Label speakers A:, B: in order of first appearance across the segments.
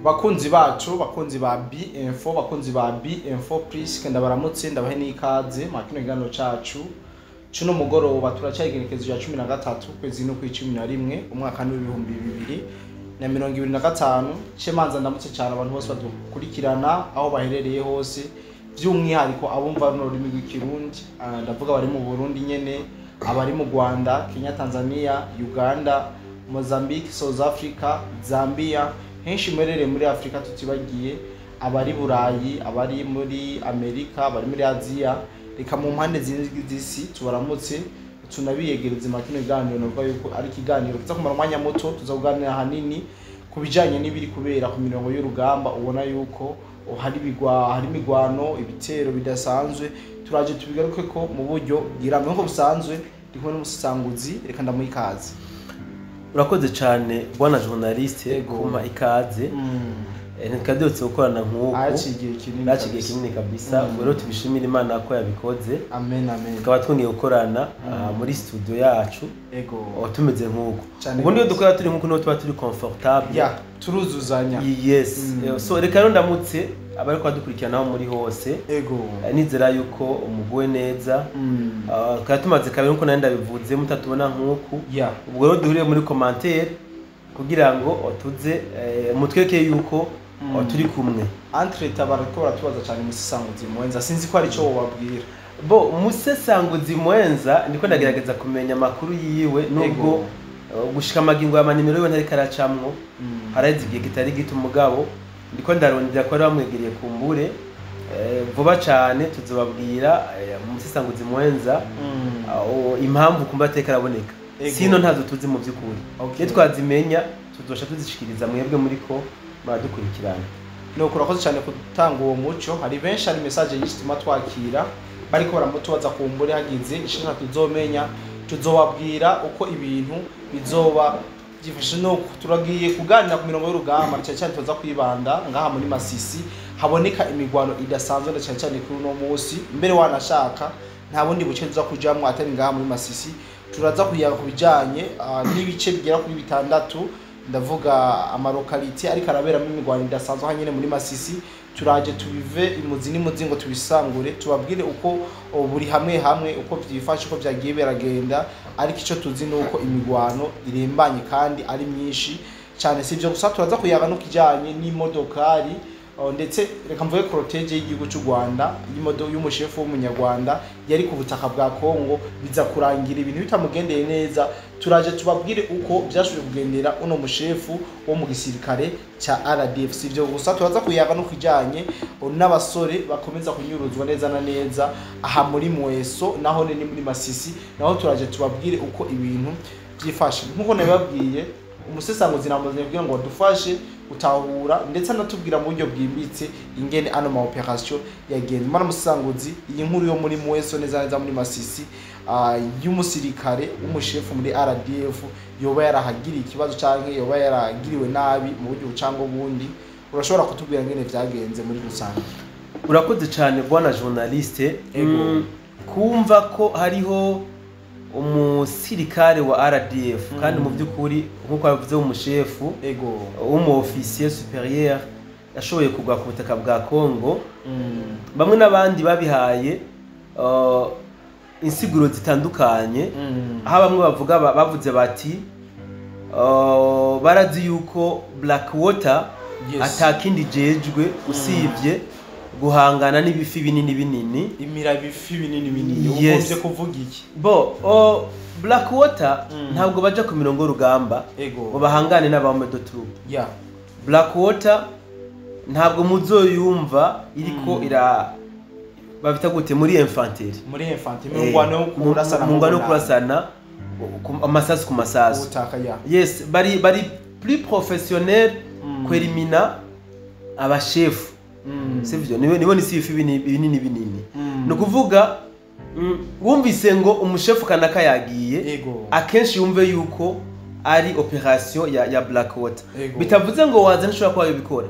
A: Bakunzi bacu, bakunzi ba B Info, bakunzi ba B Info Plus, ndabaramutse, ndabahe n'ikaze mu kino kiganiro cacu cuno mugoroba. Turacaye igenekerezo rya 13 kwezi no 11 umwaka w'2025. Cemanza ndamutse cyane abantu bose badukurikirana aho baherereye hose, by'umwihariko abumva runo rurimi rw'Ikirundi. Ndavuga abari mu Burundi nyene, abari mu Rwanda, Kenya, Tanzania, Uganda, Mozambique, South Africa, Zambia, henshi muherereye muri Afrika, tutibagiye abari Burayi, abari muri Amerika, abari muri Aziya, reka mu mpande zindi z'isi, tubaramutse tunabiyegereze mu kino kiganiro. Navuga yuko ari ikiganiro kiza kumara umwanya muto, tuza kuganira ahanini ku bijanye n'ibiri kubera ku mirongo y'urugamba. Ubona yuko hari ibigwa, hari imigwano, ibitero bidasanzwe. Turaje tubigaruke ko mu buryo bwiramye nk'uko busanzwe. Ndi kumwe n'umusesanguzi, reka ndamuha ikaze.
B: Urakoze cyane, bwana journaliste, kumpa ikaze. Ntitwabyutse gukorana nk'uku.
A: Haciye igihe kinini.
B: Haciye igihe
A: Kabisa.
B: kinini kabisa. Ubwo rero tubishimire Imana ko yabikoze,
A: Amen, amen.
B: tukaba twongeye gukorana muri studio yacu, tumeze nk'uku.
A: Cane
B: Ubu niyo
A: gose.
B: dukora turi nk'uku, niho tuba turi confortable.
A: Ya, turuzuzanya.
B: Yes. So reka rero ndamutse abariko badukurikirana aho muri hose. Nizera yuko umuguwe neza. Tukaba tumaze kabiri, nkuko nari ndabivuze, mutatubona nk'uku. Ubwo rero duhuriye muri commentaire kugira ngo tuze mutweke yuko turi kumwe.
A: Entre bariko baratubaza cyane umusesanguzi mwenza, sinzi ko ari cyo wobabwira.
B: Bo umusesanguzi mwenza, ndiko ndagerageza kumenya amakuru yiwe, nubwo gushika amagingo y'amanimero yiwe ntariko aracamwo. Haraheze igihe kitari gito, umugabo ndiko ndarondera ko bari bamwegereye kumbure. Vuba cane tuzobabwira umusesanguzi mwenza impamvu kumba ateka araboneka. Sino ntazo tuzi mu by'ukuri. Iyo twazimenya tuzosha tuzishikiriza mwebwe muriko muradukurikirana.
A: Nuko urakoze cyane gutanga uwo muco. Hari benshi, hari message nyinshi tuma twakira bariko baramutubaza. Kumbure hagize ishaka tuzomenya, tuzobabwira uko ibintu bizoba byifashe. Nuko turagiye kuganira ku mirongo y'urugamba, cyane cyane tuza kwibanda ngaha muri Masisi, haboneka imigwano idasanzwe, na cyane cyane kuri uno munsi. Mbere wanashaka nta bundi buce tuza kujamwo atari ngaha muri Masisi. Turaza kuyaga ku bijanye n'ibice bigera kuri bitandatu, ndavuga ama localités ariko araberamo imigwano idasanzwe hanyene muri Masisi. Turaje tubive imuzi n'imuzi ngo tubisangure, tubabwire uko buri hamwe hamwe uko vyifashe, uko vyagiye biragenda. Ariko ico tuzi ni uko imigwano irembanye kandi ari myinshi cyane. Si ivyo gusa, turaza kuyaga no kijanye n'imodokari, ndetse reka mvuge cortège y'igihugu cy'u Rwanda, y'imodo y'umushefu w'umunyarwanda yari ku butaka bwa Kongo, biza kurangira ibintu bitamugendeye neza. Turaje tubabwire uko byashoboye kugendera uno mushefu wo mu gisirikare cya RDF. Si ibyo gusa, turaza kuyaga no kijanye n'abasore bakomeza kunyuruzwa neza na neza aha muri Mweso, naho ni muri Masisi. Naho turaje tubabwire uko ibintu byifashe. Nkuko nabibabwiye, umusesanguzi namuzanye kugira ngo adufashe gutahura, ndetse anatubwira mu buryo bwimbitse ingene ano ma opération yagenze. Mwana musesanguzi, iyi nkuru yo muri Mweso, neza neza muri Masisi, y'umusirikare w'umushefu muri RDF yoba yarahagiriye ikibazo canke yoba yaragiriwe nabi mu buryo cyangwa ubundi, urashobora kutubwira ingene vyagenze muri rusange?
B: Urakoze cyane, bwana journaliste.
A: Ego.
B: Kumva ko hariho umusirikare wa RDF, kandi mu by'ukuri nk'uko bavuze w'umushefu, w'umu officier supérieur, yashoboye kugwa ku butaka bwa Congo, bamwe n'abandi babihaye insiguro zitandukanye, aho bamwe bavuga bavuze bati barazi yuko Blackwater atakindi jejwe usibye guhangana n'ibifi binini binini.
A: Imira ibifi binini binini.
B: Yes.
A: Ugombye kuvuga iki?
B: Bo Blackwater ntabwo baja ku mirongo y'urugamba ngo bahangane n'aba hommes de troupe. Blackwater ntabwo muzoyumva iriko ira babita gute muri infanterie.
A: Muri infanterie, mu ngwano yo kurasana.
B: Mu ngwano yo kurasana, amasasu ku masasu.
A: Ubutaka ya.
B: Yes, bari plus professionnel kwerimina abashefu, sivyo? Nibo nisi ibifi binini binini binini. Ni ukuvuga wumvise ngo umushefu kanaka yagiye, akenshi yumve yuko ari opération ya Blackwater. Bitavuze ngo waza ntishobora kuba yabikora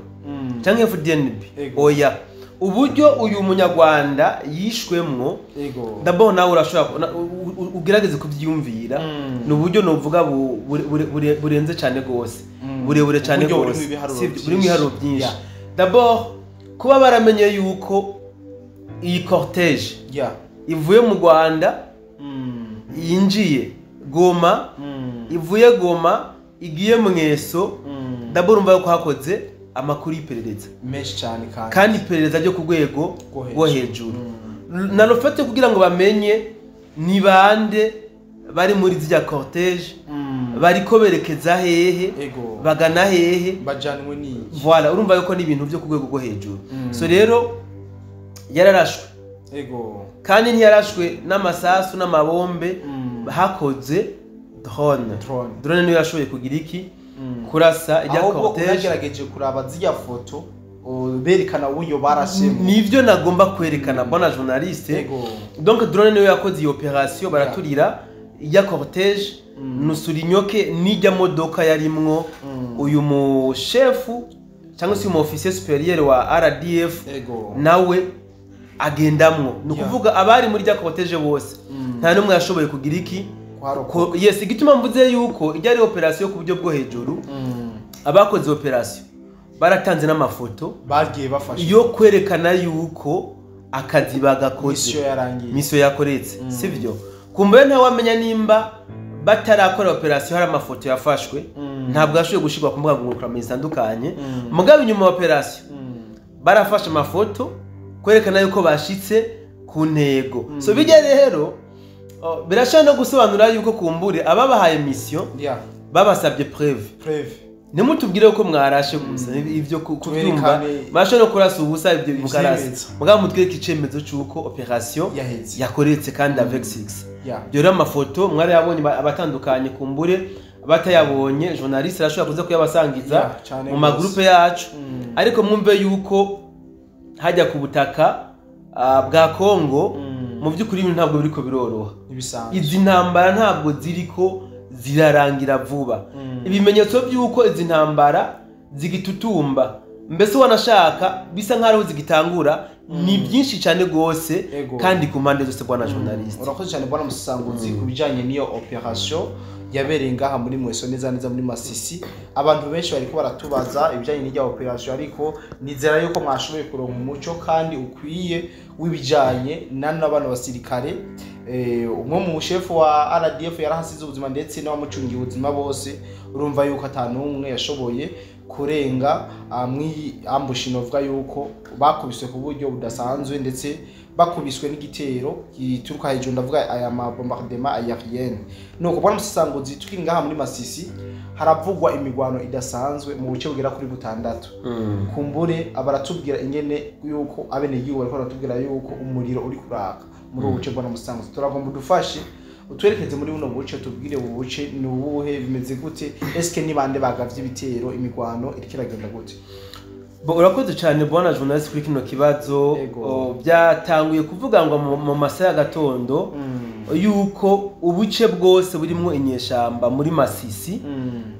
B: canke FDNB. Oya, uburyo uyu munyarwanda yishwemwo, d'abord nawe urashobora ugerageze kubyiyumvira. Ni uburyo novuga burenze cyane gose. Burebure cyane
A: Uburyo burimo
B: rwose.
A: ibiharuro
B: Sivyo,
A: byinshi.
B: burimo ibiharuro byinshi. D'abord, kuba baramenye yuko iyi cortège ivuye mu Rwanda, yinjiye Goma, ivuye Goma igiye Mweso, d'abord urumva yuko hakoze amakuru y'iperereza
A: menshi cyane kandi
B: kandi iperereza ryo ku rwego
A: rwo hejuru.
B: Rwo hejuru na rufate kugira ngo bamenye ni bande bari muri zirya cortège, bariko berekeza hehe, bagana hehe,
A: bajanwe n'iki.
B: Voilà, urumva yuko ni ibintu byo ku rwego rwo hejuru. So rero yararashwe, kandi ntiyarashwe n'amasasu n'amabombe, hakoze drone.
A: Drone.
B: Drone niyo yashoboye kugira iki, kurasa ijya
A: Ahubwo
B: cortège.
A: unagerageje kuraba zirya foto, berekana uburyo barashemo.
B: Nivyo nagomba kwerekana, bona journaliste. Donc drone niyo yakoze iyo opération, baraturira ijya cortège nusurinyoke n'ijya modoka yarimwo uyu mu chefu cyangwa se uyu mu officier supérieur wa RDF, nawe agendamwo. Ni ukuvuga abari muri rya cortège bose, nta n'umwe yashoboye kugira iki,
A: Kuharokoka.
B: Yes, igituma mvuze yuko ijya ari opération ku buryo bwo hejuru, abakoze opération baratanze n'amafoto
A: Bagiye bafashe
B: yo kwerekana yuko akazi bagakoze,
A: mission yarangiye.
B: Mission yakoretse, sivyo? Kumbe ntawamenya nimba batarakora opération hari amafoto yafashwe, ntabwo yashoboye gushirwa ku mbuga ngurukanabumenyi zitandukanye. Mugabo inyuma ya opération barafashe amafoto kwerekana yuko bashitse ku ntego. So bijya rero, birashobora no gusobanura yuko kumbure ababahaye mission babasabye preuve.
A: Preuve.
B: Ntimutubwire ko mwarashe gusa, ivyo kubyumva
A: Twerekane
B: marashe no kurasa ubusa, ibyo mukarasa,
A: ivyemeza.
B: mugabo mutwereke icemezo c'uko opération
A: yaheze,
B: yakoretse kandi avec succès. Ibyo rero amafoto mwarayabonye, abatandukanye kumbure batayabonye, journaliste arashobora kuza kuyabasangiza
A: Yeah, cane
B: mu
A: gose.
B: ma groupe yacu. Ariko mwumve yuko hajya ku butaka bwa Kongo, mu by'ukuri ibintu ntabwo biriko biroroha.
A: Ntibisanzwe.
B: Izi ntambara ntabwo ziriko zirarangira vuba. Ibimenyetso by'uko izi ntambara zigitutumba, mbese wanashaka bisa nk'aho zigitangura, ni byinshi cyane rwose, kandi ku mpande zose, bwana journaliste.
A: Urakoze cyane, bwana musanguzi, ku bijyanye n'iyo opération yabereye ngaha muri Mweso, neza neza muri Masisi. Abantu benshi bariko baratubaza ibijyanye n'irya opération, ariko nizera yuko mwashoboye kuronka umuco kandi ukwiye w'ibijyanye na bano basirikare. Umwe mu shefu wa RDF yarahasize ubuzima, ndetse n'abamucungiye ubuzima bose. Urumva yuko atanumwe yashoboye kurenga mwi ambush. Novuga yuko bakubiswe ku buryo budasanzwe, ndetse bakubiswe n'igitero gituruka hejuru, ndavuga aya ma bombardement aérienne. Nuko, bwana musanguzi, tukiri ngaha muri Masisi, haravugwa imigwano idasanzwe mu buce bugera kuri butandatu. Kumbure abaratubwira ingene yuko abenegihugu bariko baratubwira yuko umuriro uri kuraka muri ubu buce. Bwana musanguzi, turagomba udufashe utwerekeze muri buno buce, tubwire ubu buce ni ubuhe, bimeze gute, eske ni bande bagavye ibitero, imigwano iriko iragenda gute?
B: Bo, urakoze cyane, bwana journaliste, kuri kino kibazo. Byatanguye kuvuga ngo mu masaha y'agatondo yuko ubuce bwose burimwo inyeshamba muri Masisi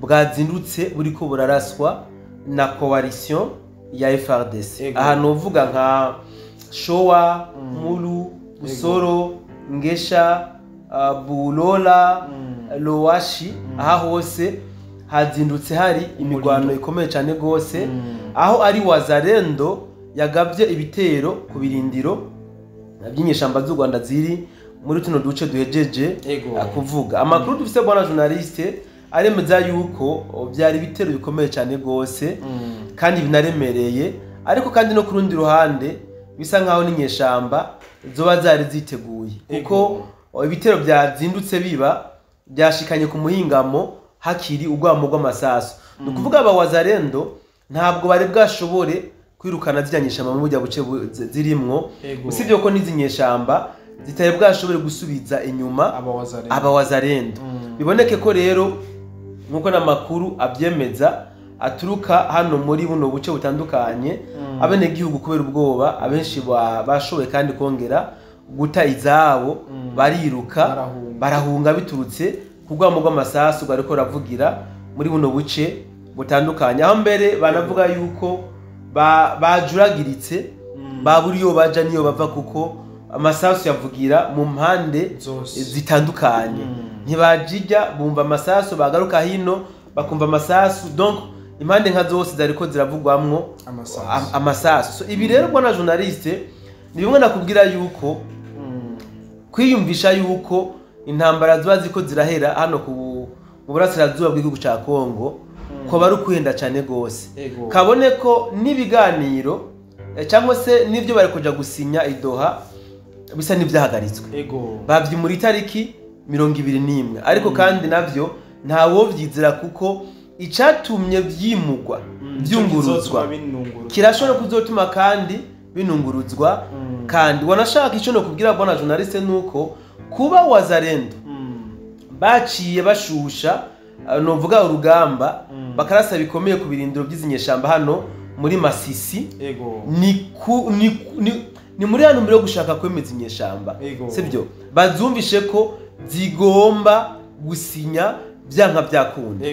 B: bwazindutse buriko buraraswa na coalition ya FARDC. Ahantu uvuga nka Showa, Mulu, Busoro, Ngesha, Bulola, Lowashi, aha hose hazindutse hari imigwano ikomeye cyane rwose, aho ari Wazalendo yagabye ibitero ku birindiro by'inyeshamba z'u Rwanda ziri muri tuno duce duhejeje kuvuga. Amakuru dufise, bwana journaliste, aremeza yuko byari ibitero bikomeye cyane rwose kandi binaremereye, ariko kandi no ku rundi ruhande bisa nkaho n'inyeshamba zoba zari ziteguye, kuko ibitero byazindutse biba byashikanye ku muhingamo hakiri urwamo rw'amasasu. Ni ukuvuga aba Wazalendo ntabwo bari bwashobore kwirukana ziriya nyeshamba mu burya buce zirimwo, usibye ko n'izi nyeshamba zitari bwashobore gusubiza inyuma
A: Abawazalendo.
B: Abawazalendo. Biboneke ko rero, nk'uko n'amakuru abyemeza aturuka hano muri buno buce butandukanye, abenegihugu kubera ubwoba abenshi bashoboye kandi kongera guta izabo, bariruka,
A: Barahunga.
B: barahunga biturutse ku rwamo rw'amasasu bariko baravugira muri buno buce butandukanye, aho mbere banavuga yuko bajuragiritse, babura iyo baja niyo bava, kuko amasasu yavugira mu mpande
A: zose
B: zitandukanye. Ntibajijya bumva amasasu, bagaruka hino bakumva amasasu, donc Impande nka zose zariko ziravugwamwo amasasu. So, ibi rero bwana journaliste ni bimwe nakubwira yuko kwiyumvisha yuko intambara ziba ziko zirahera hano ku mu burasirazuba bw'igihugu ca Kongo ko bari kwihenda cyane gose. Kabone ko nibiganiro cyangwa se nivyo bari kuja gusinya idoha bisa n'ivyahagaritswe. Bavyi muri tariki 21 ariko kandi navyo ntawo vyizera kuko icatumye vyimugwa vyunguruzwa kirashobora kuzotuma kandi binunguruzwa. Kandi wanashaka ico no kubwira bwana journaliste nuko kuba Wazalendo baciye bashusha novuga urugamba bakarasa bikomeye ku birindiro by'izinyeshamba hano muri Masisi. Ni muri hano mbere yo gushaka kwemeza inyeshamba, sibyo? Bazumvishe ko zigomba gusinya byanka byakunda.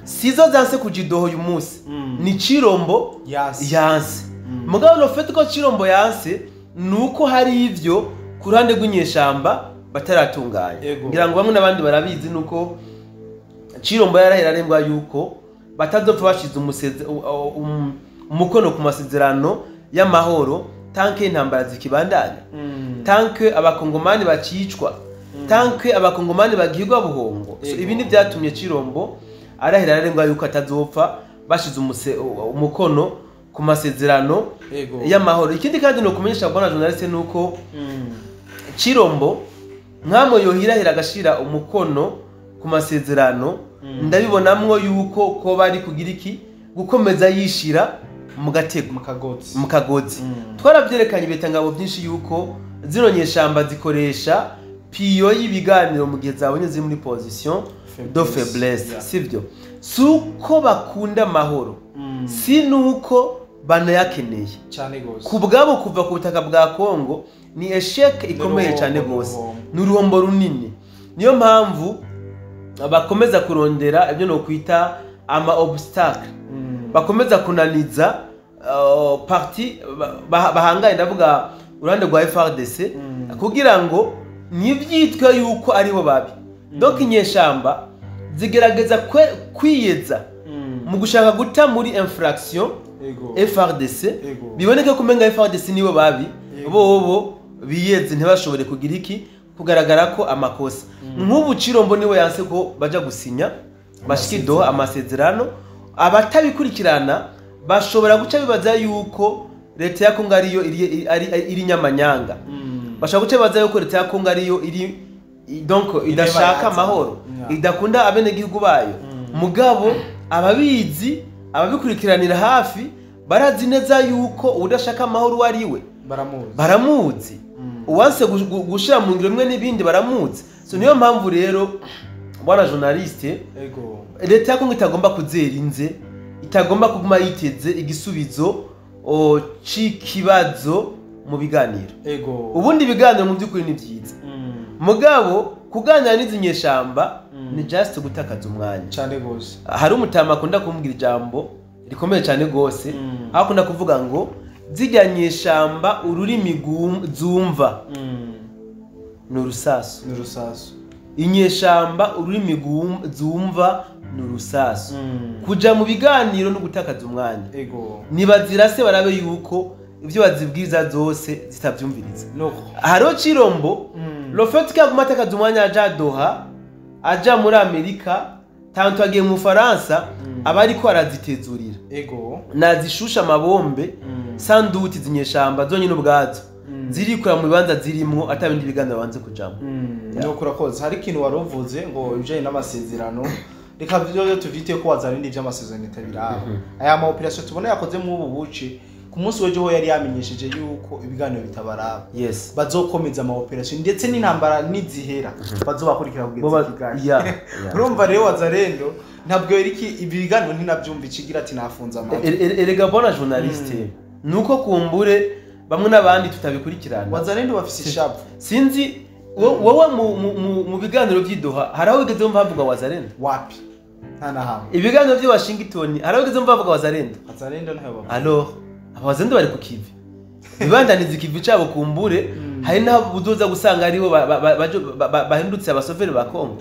B: Sizo zanse kujidoho uyu munsi ni Chirombo yanse. Mugabo no fete ko Chirombo yanse nuko hari ivyo ku ruhande rw'inyeshamba bataratunganya. Ngira ngo bamwe nabandi barabizi nuko Chirombo yarahera arembwa yuko batazopfa bashize umukono ku masezerano y'amahoro tanke intambara zikibandanya, tanke abakongomani bacicwa, tanke abakongomani bagirwa buhongo. So, ibi ni byatumye Chirombo arahera arembwa yuko atazopfa bashize umukono ku masezerano y'amahoro. Ikindi kandi no kumenyesha bwana journaliste nuko Chirombo nkamo yohirahira agashira umukono ku masezerano, ndabibonamwo yuko ko bari kugira iki gukomeza yishira mu gatego mu kagozi. Twarabyerekanye ibitangabo byinshi yuko zino nyeshamba zikoresha piyo y'ibiganiro mu gihe zabonye ziri muri position de faiblesse, sivyo? Suko bakunda amahoro, si nuko banayakeneye
A: cyane gose.
B: Kubgabo kuva ku butaka bwa Kongo ni échec ikomeye cyane gose, ni uruhombo runini. Niyo mpamvu bakomeza kurondera ibyo no kwita ama obstacle, bakomeza kunaniza parti bahangaye, ndavuga uruhande rwa FARDC, kugira ngo nivyitwe yuko aribo babi. Donc inyeshamba zigerageza kwiyeza mu gushaka guta muri infraction FARDC, biboneke kumenga FARDC nibo babi, bobo biyeze ntibashobore kugira iki kugaragara ko amakosa. Nk'ubu Chirombo niwe yanse ko baja gusinya bashikidoha amasezerano, abatabikurikirana bashobora guca bibaza yuko leta ya Kongo ariyo iri nyamanyanga. Bashobora guca bibaza yuko leta ya Kongo ariyo iri donc idashaka amahoro, idakunda abenegihugu bayo. Mugabo ababizi ababikurikiranira hafi barazi neza yuko udashaka amahoro ari we baramuzi, uwanse gushira mu ngiro imwe n'ibindi baramuzi. So niyo mpamvu rero bwana journaliste, leta ya Kongo itagomba kuzera inze, itagomba kuguma yiteze igisubizo c'ikibazo mu biganiro. Ubundi biganiro mu by'ukuri ni byiza, mugabo kuganira n'izi nyeshamba ni just gutakaza umwanya
A: cyane gose.
B: Hari umutama akunda kumbwira ijambo rikomeye cyane gose, aho akunda kuvuga ngo zijya nyeshamba ururimi zumva ni urusasu.
A: Ni urusasu.
B: Inyeshamba ururimi zumva ni urusasu. Kuja mu biganiro no gutakaza umwanya. Nibazira se barabe yuko ivyo bazibwiza zose zitavyumviriza. Haro Chirombo le fait que aguma atakaza umwanya aja Doha, aja muri Amerika, tanto agiye mu Faransa, aba ariko arazitezurira. Nazishusha amabombe sans doute zinyeshamba zonyine ubwazo zirikura mu bibanza zirimwo atabindi biganiro banze kujamo.
A: Nuko urakoze. Hari ikintu waruvuze ngo ibijanye n'amasezerano, reka byo tuvite ko Wazalendo ivy'amasezerano itabiraba. Aya ma operation tubona yakoze mu ubu buce ku munsi w'ejo ho yari yamenyesheje yuko ibiganiro bitabaraba. Bazokomeza ama operation ndetse n'intambara nizihera bazobakurikira kugeza Kigali. Urumva rero Wazalendo ntabwo eriki ibiganiro ntinabyumva ikigira ati nafunza amatwi.
B: Erega bona journaliste nuko kumbure bamwe nabandi tutabikurikirana.
A: Wazalendo bafise ishavu.
B: Sinzi wowe mu biganiro by'idoha hari aho wigeze wumva bavuga Wazalendo?
A: Wapi? Nta na hamwe.
B: Ibiganiro by'i Washington hari aho wigeze wumva bavuga Wazalendo?
A: Wazalendo ntayo bavuga.
B: Alors abazalendo bari ku kivi. Bibandaniza ikivi cabo kumbure Hari n'aho uzoza gusanga aribo bahindutse abasoveri ba Kongo.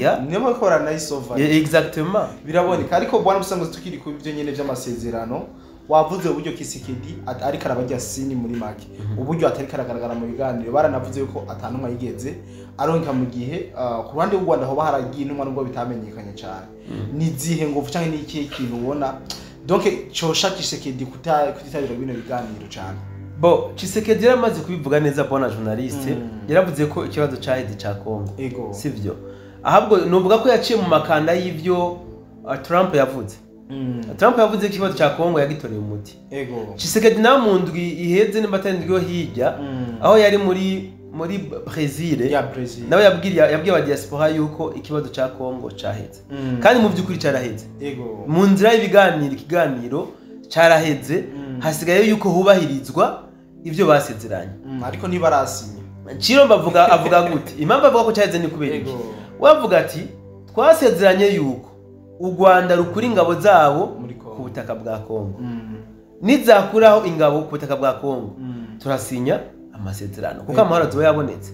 B: Yeah.
A: Niyo bariko baranayisova.
B: Exactement.
A: Biraboneka. Ariko bwana Musango, tukiri ku byo nyene vy'amasezerano, wavuze uburyo Kisekedi ariko arabarya sini muri make, uburyo atariko aragaragara mu biganiro. Baranavuze yuko atantumwa yigeze aronka, mu gihe ku ruhande rw'u Rwanda hoba haragiye intumwa, nubwo bitamenyekanye cyane. Ni zihe nguvu canke ni ikihe kintu ubona donc cosha Kisekedi kutitabira bino biganiro cyane?
B: Bo, Tshisekedi yaramaze kubivuga neza, bwana journaliste. Yaravuze ko ikibazo caheze ca Kongo. Sivyo? Ahubwo nuvuga ko yaciye mu makanda y'ivyo Trump yavuze. Trump yavuze ko ikibazo ca Kongo yagitoreye umuti. Tshisekedi nawe mu ndwi iheze, nimba atari indwi yo hirya, aho yari muri Brazil,
A: Ya, Brazil.
B: nawe yabwiye aba diaspora yuko ikibazo ca Kongo caheze. Kandi mu by'ukuri caraheze. Mu nzira y'ibiganiro, ikiganiro caraheze. Hasigaye yuko hubahirizwa ibyo basezeranye.
A: Ariko ntibarasinya.
B: Chirombo avuga gute? Impamvu avuga ko cyaheze ni kubera iki? Wavuga ati twasezeranye yuko u Rwanda rukura ingabo zabo
A: Muri Kongo.
B: ku butaka bwa Kongo. Nizakuraho ingabo ku butaka bwa Kongo, turasinya amasezerano, kuko amahoro azoba yabonetse.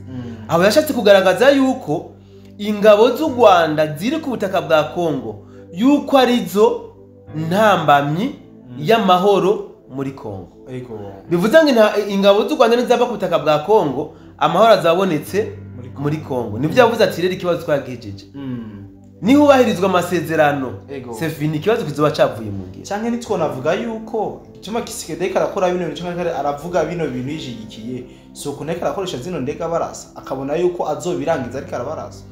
B: Aho yashatse kugaragaza yuko ingabo z'u Rwanda ziri ku butaka bwa Kongo, yuko arizo ntambamyi y'amahoro muri Kongo. Bivuze ngo ingabo z'u Rwanda nizava ku butaka bwa Kongo, amahoro azabonetse
A: Muri Kongo.
B: muri Kongo. Nibyo yavuze ati rero ikibazo twagihejeje, nihubahirizwa amasezerano, c'est fini, ikibazo kizoba cavuye mu ngiro.
A: Canke ntitwonavuga yuko igituma Kisekedi ariko arakora bino bintu, canke ariko aravuga bino bintu yishigikiye, si ukuntu ariko arakoresha zino ndege abarasa, akabona yuko azobirangiza ariko arabarasa?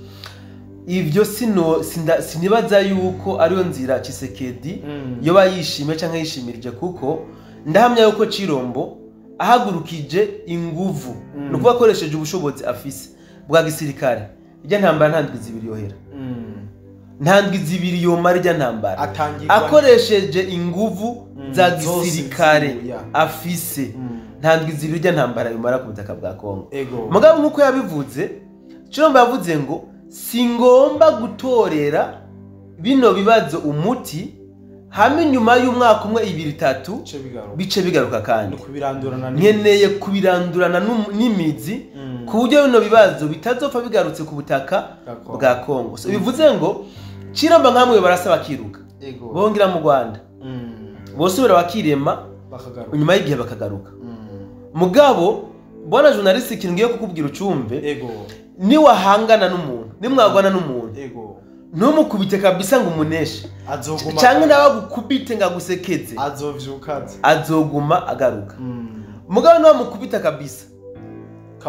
B: Ivyo sino sinibaza yuko ariyo nzira Tshisekedi yoba yishimye canke yishimirije, kuko ndahamya yuko Chirombo ahagurukije inguvu, ni ukuvuga akoresheje ubushobozi afise bwa gisirikare, irya ntambara nta ndwi 2 yohera. Nta ndwi 2 yomara irya ntambara.
A: Atangirwa
B: Akoresheje inguvu za
A: zose
B: gisirikare afise, nta ndwi 2 irya ntambara yomara ku butaka bwa Kongo. Mugabo nk'uko yabivuze, Chirombo yavuze ngo singomba gutorera bino bibazo umuti hamwe nyuma y'umwaka 1, 2, 3
A: Bice bigaruka.
B: bice bigaruka kandi.
A: No kubirandurana
B: Nkeneye kubirandurana n'imizi, ku buryo bino bibazo bitazopfa bigarutse ku butaka
A: Bwa Kongo.
B: bwa Kongo. So, bivuze ngo Chirombo nkamwe barasa bakiruka, bongera mu Rwanda, bosubira bakirema,
A: Bakagaruka.
B: nyuma y'igihe bakagaruka. Mugabo bwana journaliste, ikintu ngiye kukubwira ucumve. Niwahangana n'umuntu, nimwagwana n'umuntu, ntumukubite kabisa ngo umuneshe,
A: Azoguma
B: canke nawe agukubite ngo agusekeze,
A: azovyuka aze.
B: Azoguma agaruka. Mugabo niwamukubita kabisa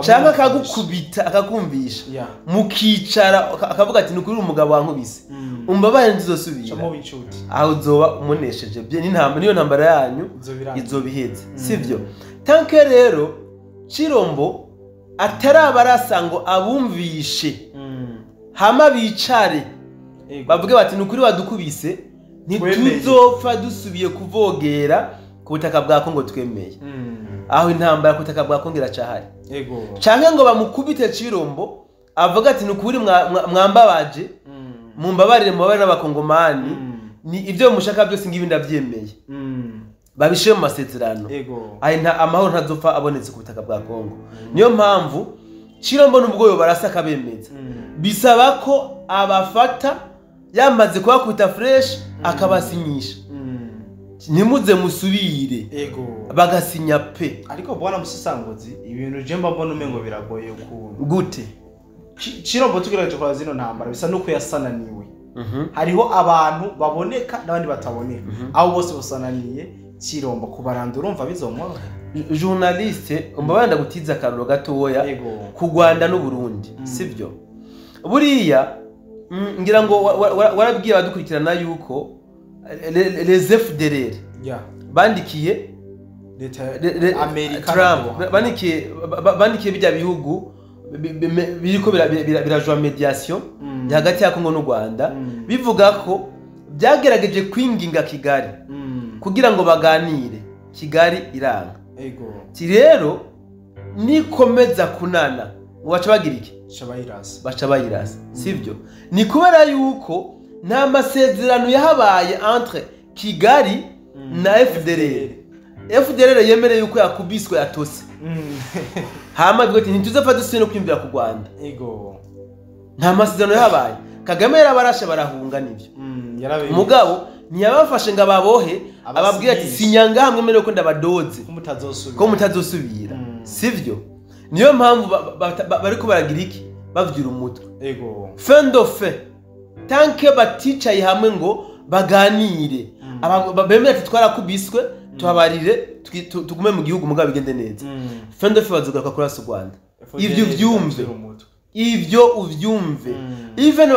B: canke akagukubita akakumvisha, mukicara akavuga ati nukuri umugabo wankubise, umbabarire ntizosubira,
A: Camo b'inshuti.
B: aho uzoba umunesheje bye n'intambara, niyo ntambara yanyu
A: Izobirangira.
B: izoba iheze, sivyo? Tanke rero Chirombo atarabarasa ngo abumvishe, hama bicare bavuge bati nukuri wadukubise, ntituzopfa dusubiye kuvogera ku butaka bwa Kongo, twemeye, aho intambara ku butaka bwa Kongo iracahari. Canke ngo bamukubite Chirombo avuga ati nukuri mwambabaje, mumbabarire, mubabarire n'abakongomani, ni ibyo mushaka byose ngibi ndabyemeye, babishire mu masezerano, ayo nta amahoro ntazopfa abonetse ku butaka bwa Kongo. Niyo mpamvu Chirombo nubwo yo barasa akabemeza, bisaba ko abafata yamaze kubakubita fresh, akabasinyisha, ntimuze musubire, bagasinya pe.
A: Ariko bwana Musisangozi, ibintu je mba mbona umengo biragoye ukuntu.
B: Gute?
A: Chirombo tugerageje kuraba zino ntambara, bisa nuko yasananiwe. Hariho abantu baboneka n'abandi bataboneka, abo bose basananiye Chirombo kubarandura, urumva bizomworohera?
B: Journaliste, umbabarira ndagutiza akaruro gatoya ku Rwanda n'u Burundi, sibyo? Buriya ngira ngo warabwiye abadukurikirana yuko les FDLR bandikiye
A: Leta Amerika
B: Trump,
A: na
B: bandikiye bijya bihugu biriko birajwa médiation hagati ya Kongo n'u Rwanda, bivuga ko byagerageje kwinginga Kigali kugira ngo baganire, Kigali iranga. Ti rero nikomeza kunana ngo baca bagira iki?
A: Shabayirasa.
B: Baca bayirasa, sibyo? Ni kubera yuko nta masezerano yahabaye entre Kigali na FDLR. FDLR yemere yuko yakubiswe yatose. Hama bivuga ati ntituzapfa dusubire no kwiyumvira ku Rwanda.
A: Ego.
B: Nta masezerano yabaye. Kagame yarabarashe barahunga nivyo. Mugabo ntiyabafashe ngo ababohe, ababwira ati sinyanga hamwe mbere yuko ndabadoze ko mutazosubira. Sivyo? Niyo mpamvu bariko baragira iki? Bavyura umutwe.
A: Ego.
B: Fin de fin. Tant que baticaye hamwe ngo baganire. Bemera ati twarakubiswe, tuhabarire, tugume mu gihugu mugabo bigende neza. Fin de fin bazogaruka kurasa u Rwanda. Ivyo uvyumve. Ivyo uvyumve. Even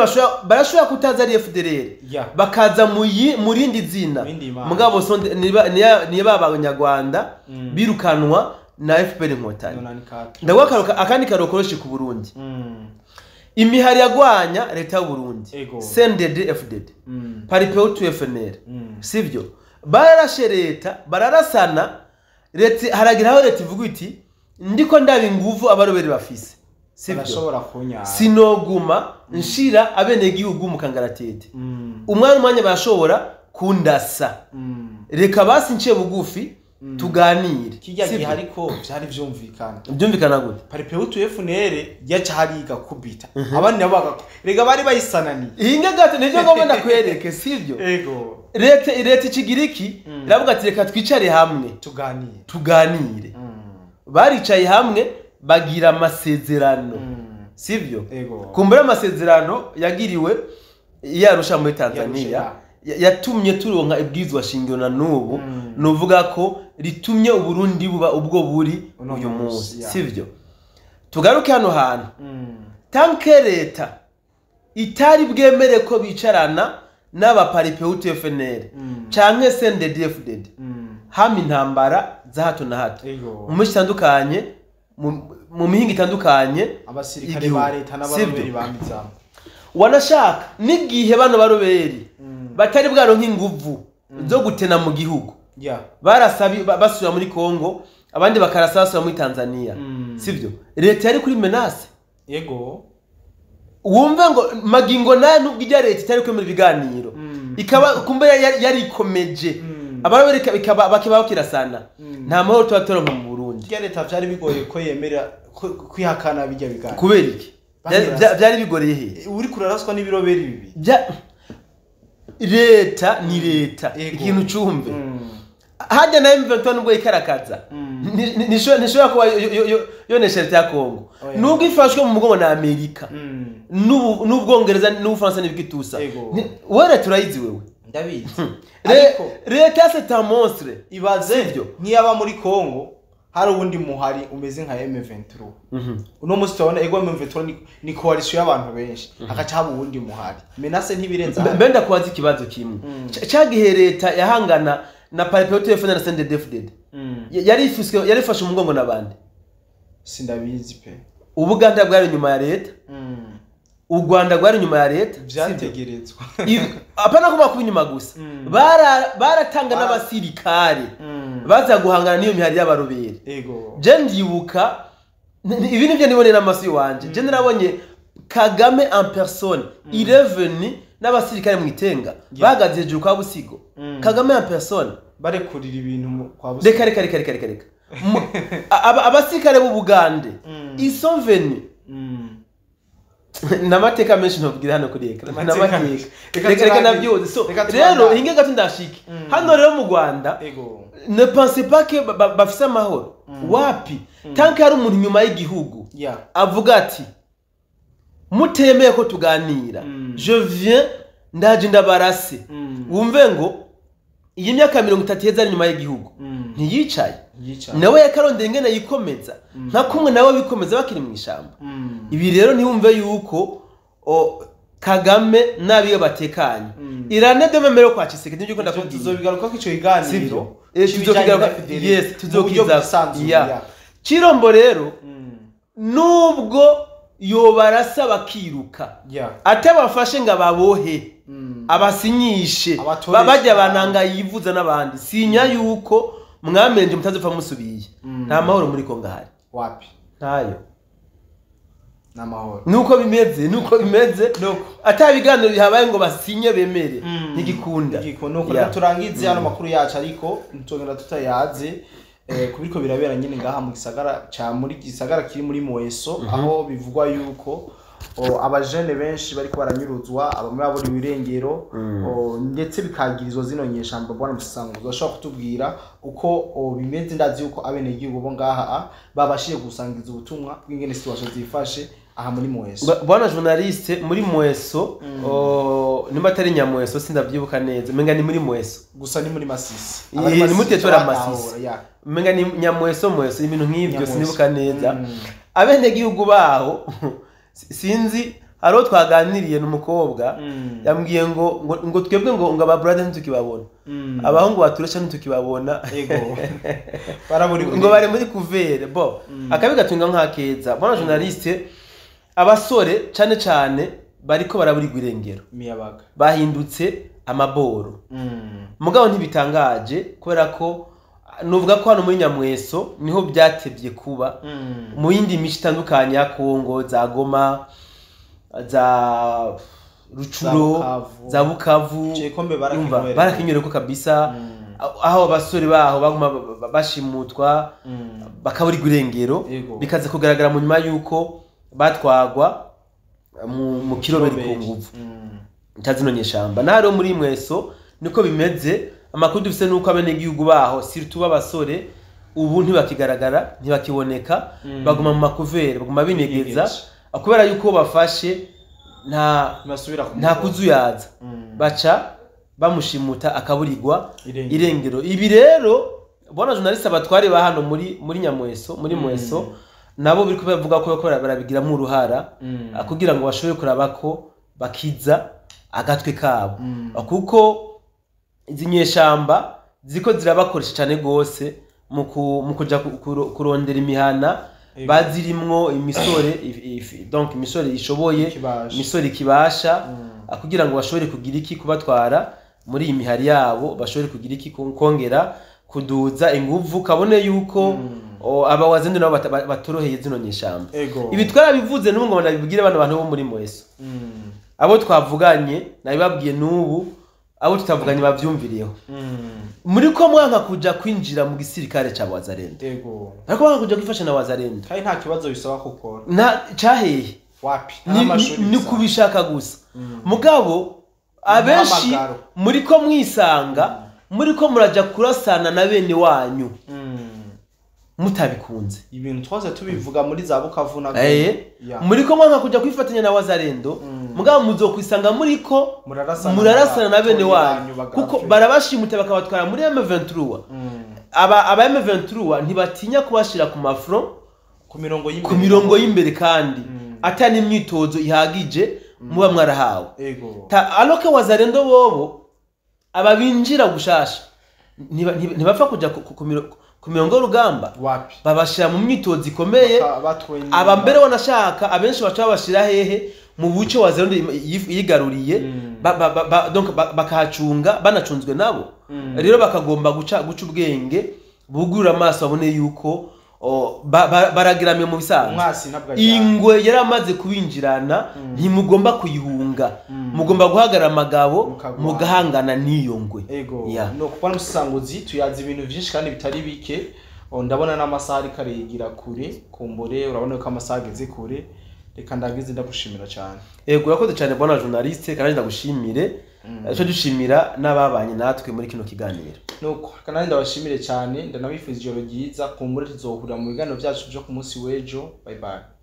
B: barashobora kutaza ari FDLR. Bakaza mu rindi zina. Mugabo niba abanyarwanda birukanwa na FPR Inkotanyi. Ndaguha akandi karokoroshi ku Burundi. Imihari yagwanya leta y'u Burundi. CNDD FDD. Paripehutu FNL. Sivyo? Bararashe leta, bararasana, leta haragira aho leta ivuga iti ndiko ndaba inguvu abaroberi bafise. Sivyo? Sinoguma nshira abenegihugu mu kangaratete. Umwanya barashobora kundasa. Reka basi nce bugufi tuganire.
A: Kijya gihe ariko byari vyumvikana.
B: Byumvikana gute?
A: Paripehutu FNL yaca hariga kubita. Abandi nabo rega bari bayisananiye.
B: Hinga gato nivyo ngomba ndakwereke, sivyo?
A: Ego.
B: Leta ikigiriki iravuga ati reka twicare hamwe tuganire. Baricaye hamwe bagira amasezerano. Sivyo? Kumbura amasezerano yagiriwe yarusha muri Tanzania yatumye turonka ibwizwa shingiro na nubu, nuvuga ko ritumye Uburundi buba ubwo buri uyu munsi. Sivyo? Tugaruke hano hantu. Tanke leta itari bwemere ko bicarana n'aba Paripehutu FNL canke CNDD FDD, hama intambara za hato na hato mu mico itandukanye, mu mihingo itandukanye,
A: abasirikare ba leta n'abaroberi bamizamo
B: wanashaka n'igihe bano baroberi batari bwaronka inguvu zo gutena mu gihugu, barasabi basubira muri Kongo, abandi bakarasa basubira muri Tanzania. Sivyo? Leta yari kuri menace.
A: Yego.
B: Wumve ngo magingo nayo nubwo ijya leta itari kwemera ibiganiro, ikaba kumbe yari ikomeje, abaroberi ikaba bakiba bakirasana, nta mahoro tuba turonka mu Burundi.
A: Ijya leta vyari bigoye ko yemera kwihakana bijya biganiro.
B: Kubera iki? Byari bigoreye he?
A: Uri kuraraswa n'ibiroberi bibi.
B: Leta ni leta, ikintu cumve. Hajya na M23 nubwo ikarakaza, nishobora kuba yonesha leta ya Kongo. Nubwo ifashwe mu mugongo na Amerika, n'Ubwongereza n'Ubufaransa n'ibikitusa. Wewe turayizi wewe.
A: Ndabizi. Ariko
B: leta c'est un monstre.
A: Ibaze nk'iyaba muri Kongo hari uwundi muhari umeze nka M23. Uno musi tubona ego M23 ni coalition y'abantu benshi, hagaca haba uwundi muhari. Menace ntibirenza.
B: Mbenda kubaza ikibazo kimwe. Cagihe leta yahangana na Paripehutu FNL na CNDD FDD. Yari ifashe umugongo nabandi.
A: Sindabizi pe.
B: Ubuganda bwari nyuma ya leta. U Rwanda rwari nyuma ya leta.
A: Vyategerezwa.
B: Apana kuba kuba inyuma gusa. Baratanga n'abasirikare. Baza guhangana niyo mihari y'abaroberi.
A: Ego.
B: Je ndibuka ibi nivyo nibonera n'amaso wanje. Je narabonye Kagame en personne, il est venu n'abasirikare mu Itenga. Bagaze hejuru kwa Busigo. Kagame en personne
A: barekurira ibintu kwa Busigo.
B: Reka reka reka reka reka. Abasirikare b'u Bugande, ils sont venus. Namateka menshi ntobwira hano kuri ekra. Namateka. Reka navyo. So rero hinge gato ndashike. Hano rero mu Rwanda, ne pensez pas que bafise amahoro. Wapi? Tant que hari umuntu nyuma y'igihugu avuga ati mutemeye ko tuganira, je viens ndaje ndabarase. Wumve ngo iyi myaka 30 heza ari nyuma y'igihugu ntiyicaye, nawe yakarondera ingene yikomeza nka kumwe nawe bikomeza bakiri mu ishamba. Ibi rero ntiwumve yuko Kagame nabiyo batekanye. Irane de memero kwa Tshisekedi nibyo ndakubwiye.
A: Tuzobigaruka ko ico kiganiro
B: tuzokigaruka. Yes, tuzokiza. Chirombo rero nubwo yobarasa bakiruka, atabafashe ngo ababohe, abasinyishe, babajya bananga yivuza n'abandi, sinya yuko mwamenje mutazopfa musubiye. Nta mahoro muri Kongo ahari.
A: Wapi?
B: Ntayo.
A: N'amahoro.
B: Nuko bimeze, nuko bimeze.
A: Nuko
B: ata biganiro bihabaye ngo basinye bemere, ntigikunda.
A: Nuko reka turangize ano makuru yacu, ariko ntitugenda tutayaze kubiriko birabera nyine ngaha mu gisagara ca muri gisagara kiri muri Mweso, aho bivugwa yuko abajene benshi bariko baranyuruzwa, abamwe baburiwe irengero, ndetse bikagirizwa zino nyeshamba. Bwana Musanguzi, bashobora kutubwira uko bimeze? Ndazi yuko abenegihugu bo ngaha babashije gusangiza ubutumwa bw'ingene situation zifashe aha muri Mweso.
B: Bwana journaliste, muri Mweso, nimba atari Nyamweso sindavyibuka neza, menga ni muri Mweso.
A: Gusa ni muri Masisi.
B: Ni muri territoire ya Masisi. Menga ni Nyamweso, Mweso, ibintu nk'ivyo sinibuka neza. Abenegihugu baho sinzi, hariho twaganiriye n'umukobwa yambwiye ngo twebwe ngo aba brother ntitukibabona, abahungu baturesha ntitukibabona, ngo bari muri kuvere bo akabigatunga nk'akeza. Bwana journaliste, abasore cane cane bariko baraburirwa irengero, bahindutse amaboro. Mugabo ntibitangaje kubera ko nuvuga ko hano muri Nyamweso niho byatevye kuba. Mu yindi mici itandukanye ya Kongo, za Goma, za Rucuro, za Bukavu, barakinywereko kabisa. Aho abasore baho baguma bashimutwa bakaburirwa irengero, bikaza kugaragara mu nyuma yuko batwagwa mu kiroberi ku nguvu ntazino nyeshamba. Naro muri Mweso niko bimeze. Amakuru dufise nuko abenegihugu baho surtout b'abasore ubu ntibakigaragara, ntibakiboneka, baguma mu makuvere, baguma binegeza kubera yuko bafashe nta kuzuyaza, baca bamushimuta akaburirwa irengero. Ibi rero bwana journaliste, abatware ba hano muri Nyamweso, muri Mweso nabo biriko bavuga ko barabigiramo uruhara kugira ngo bashobore kuraba ko bakiza agatwe kabo, kuko izi nyeshamba ziko zirabakoresha cyane gose mu kuja kurondera imihana bazirimwo imisore, donc imisore ishoboye, imisore ikibasha, kugira ngo bashobore kugira iki kubatwara muri iyi mihari yabo, bashobore kugira iki kongera kuduza inguvu, kabone yuko aba wazende nabo batoroheye zino nyeshamba. Ibi twarabivuze n'ubu ngo nabibwire bano bantu bo muri Mweso, abo twavuganye nabibabwiye n'ubu, abo tutavuganye bavyumviriyeho. Muri ko mwanka kuja kwinjira mu gisirikare ca Wazalendo, ariko mwanka kuja kwifasha na Wazalendo,
A: kandi nta kibazo bisaba gukora
B: nta cahehe
A: wapi,
B: ni kubishaka gusa. Mugabo abenshi muri ko mwisanga muri ko muraja kurasana na bene wanyu mutabikunze.
A: Ibintu twaze tubivuga muri za Bukavu na
B: muri ko mwanka kuja kwifatanya na Wazalendo, mugabo muzokwisanga muri ko murarasana na bene wanyu, kuko barabashimuta bakabatwara muri M23. Aba M23 ntibatinya kubashira ku mafront, ku mirongo y'imbere, kandi atani imyitozo ihagije muba mwarahawe. Aloke Wazalendo bobo ababinjira gushasha ntibapfa kuja ku mirongo y'urugamba, babashira mu myitozo ikomeye. Aba mbere wanashaka abenshi baca babashira hehe mu buce Wazalendo yigaruriye, donc bakahacunga banacunzwe nabo. Rero bakagomba guca ubwenge, bugurura amaso babone yuko baragiramye mu bisanzwe. Ingwe yaramaze kubinjirana, ntimugomba kuyihunga, mugomba guhagarara amagabo mugahangana n'iyo ngwe.
A: No kubona Musanguzi tuyazi ibintu byinshi kandi bitari bike. Ndabona n'amasaha ariko aregira kure, kumbure urabona ko amasaha ageze kure. Reka ndagize ndagushimira cyane.
B: Yego, urakoze cyane bwana journaliste, kandi ndagushimire. Cyo dushimira n'ababanye natwe muri kino kiganiro.
A: Nuko kandi ndabashimire cyane, ndanabifuza ijoro ryiza, kumbure tuzohurira mu biganiro byacu byo ku munsi w'ejo. Bye bye.